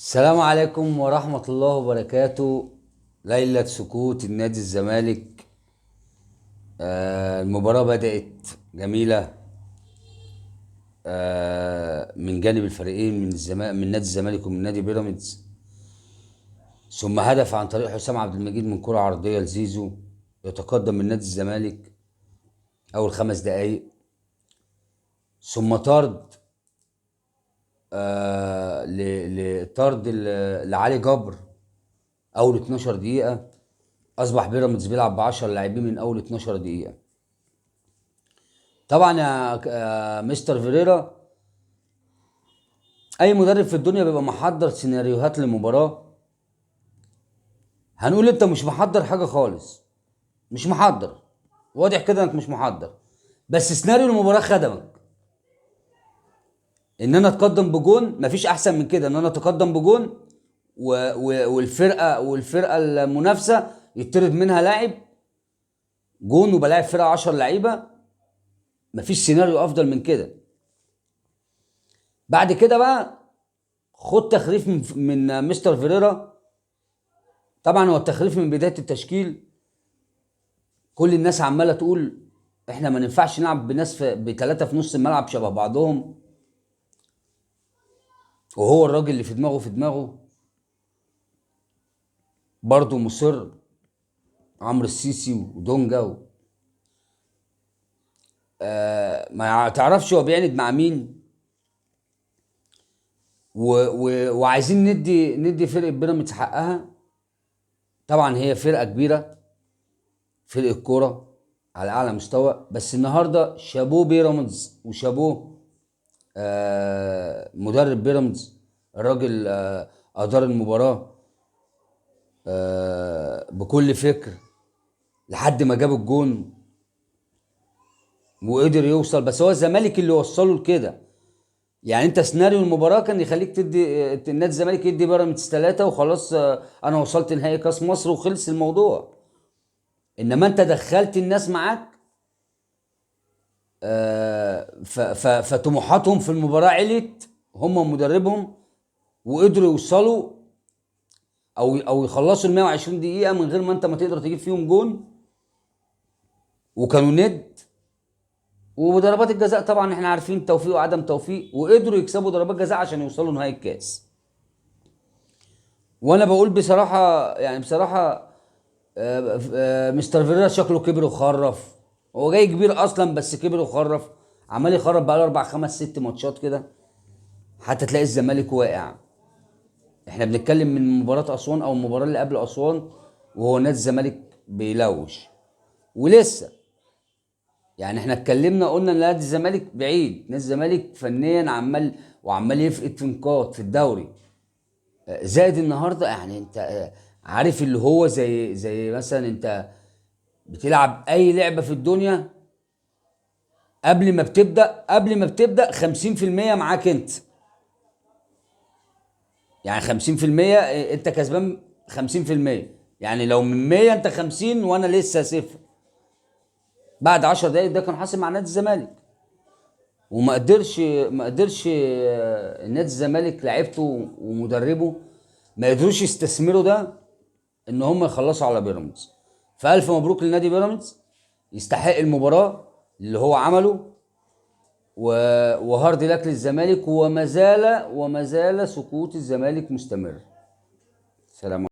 السلام عليكم ورحمة الله وبركاته. ليلة سقوط النادي الزمالك. المباراة بدأت جميلة، من جانب الفريقين، من نادي الزمالك ومن نادي بيراميدز، ثم هدف عن طريق حسام عبد المجيد من كرة عرضية لزيزو، يتقدم من نادي الزمالك أول 5 دقايق، ثم طرد لطرد لعلي جبر أول 12 دقيقة. أصبح بيراميدز بيلعب ب10 لاعبين من أول 12 دقيقة. طبعا يا مستر فيريرا، أي مدرب في الدنيا بيبقى محضر سيناريوهات للمباراة. هنقول أنت مش محضر حاجة خالص، مش محضر، واضح كده إنك مش محضر، بس سيناريو المباراة خدمك. إن أنا أتقدم بجون، مفيش أحسن من كده، إن أنا أتقدم بجون والفرقة المنافسة يطرد منها لاعب جون وبلاعب فرقة 10 لعيبة، مفيش سيناريو أفضل من كده. بعد كده بقى خد تخريف من مستر فيريرا. طبعا هو التخريف من بداية التشكيل، كل الناس عمالة تقول احنا ما ننفعش نلعب بناس ب3 في نص الملعب شبه بعضهم، وهو الراجل اللي في دماغه في دماغه برضه مصر، عمرو السيسي ودونجا ما تعرفش هو بيعند مع مين، وعايزين ندي فرقة بيراميدز حقها. طبعا هي فرقة كبيرة، فرقة كورة على أعلى مستوى، بس النهاردة شابوه بيراميدز وشابوه مدرب بيراميدز. الراجل أدار المباراة بكل فكر لحد ما جاب الجون وقدر يوصل. بس هو الزمالك اللي وصله لكده. يعني انت سيناريو المباراة كان يخليك تدي النادي الزمالك يدي بيراميدز 3 وخلاص، انا وصلت نهائي كاس مصر وخلص الموضوع. انما انت دخلت الناس معاك، فطموحاتهم في المباراة عليت، هم ومدربهم، وقدروا يوصلوا او يخلصوا ال 120 دقيقة من غير ما انت ما تقدر تجيب فيهم جون، وكانوا ند. وضربات الجزاء طبعا احنا عارفين توفيق وعدم توفيق، وقدروا يكسبوا ضربات جزاء عشان يوصلوا نهائي الكاس. وانا بقول بصراحة، بصراحة، مستر فيريرا شكله كبر وخرف. هو جاي كبير اصلا بس كبر وخرف، عمال يخرب بقاله 4 5 6 ماتشات كده، حتى تلاقي الزمالك واقع. احنا بنتكلم من مباراة اسوان او المباراة اللي قبل اسوان وهو نادي الزمالك بيلوش ولسه. احنا اتكلمنا قلنا ان نادي الزمالك بعيد، نادي الزمالك فنيا عمال وعمال يفقد في نقاط في الدوري، زائد النهارده. انت عارف اللي هو زي مثلا انت بتلعب اي لعبه في الدنيا، قبل ما بتبدا خمسين في المية معاك انت، يعني خمسين في المية انت كسبان خمسين في المية، يعني لو من 100 انت 50 وانا لسه 0. بعد 10 دقايق ده كان حاصل مع نادي الزمالك، وما قدرش، ما قدرش نادي الزمالك لعيبته ومدربه ما قدروش يستثمروا ده ان هم يخلصوا على بيراميدز. فالف مبروك لنادي بيراميدز، يستحق المباراة اللي هو عمله، وهارد لك للزمالك، وما زال سقوط الزمالك مستمر. سلام.